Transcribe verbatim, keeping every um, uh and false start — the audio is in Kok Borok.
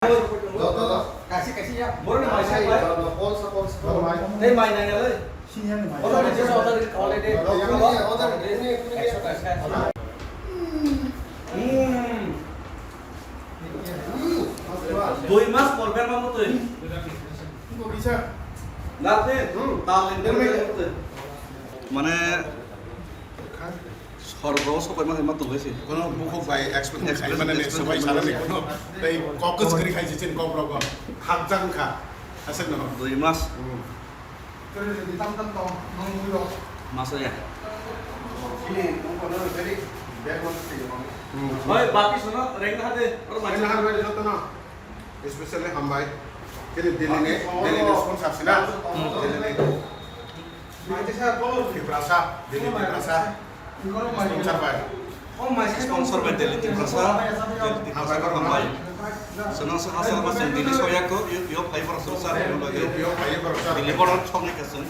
Kasi, kasi ya. Borok ni mai sai bai. Tei mai nai nai. Senior ni mai. Order ni jesa order already. Order ni, order ni. Ekso taka. Hmm. Dui mas por berma motoi. Bisa. Date, hmm, tal in berma motoi. Mane, sorgo sopai ma ma tongoi si. Kono bukhuk bai explain khai mane ne sopai sara ne kono. Tei kokos kri khai jichin kok rok hakjang kha. Asek no. Dui mas. Hmm. Masa ya. Hmm. Oi, baki sono reng hade. Or masa. Reng hade joto no. Especially hambai. Kini Delhi ni, Delhi ni sponsor sina. Hmm. Delhi ni. Tiprasa, Delhi Tiprasa. Sponsor bai. Sponsor bai Delhi Tiprasa. Delhi Tiprasa hambai. Sono sa asal masing Delhi soya ko, yo, yo, hai borok sa, sa, yo, yo, hai borok sa. Delhi borok chong ni kasing.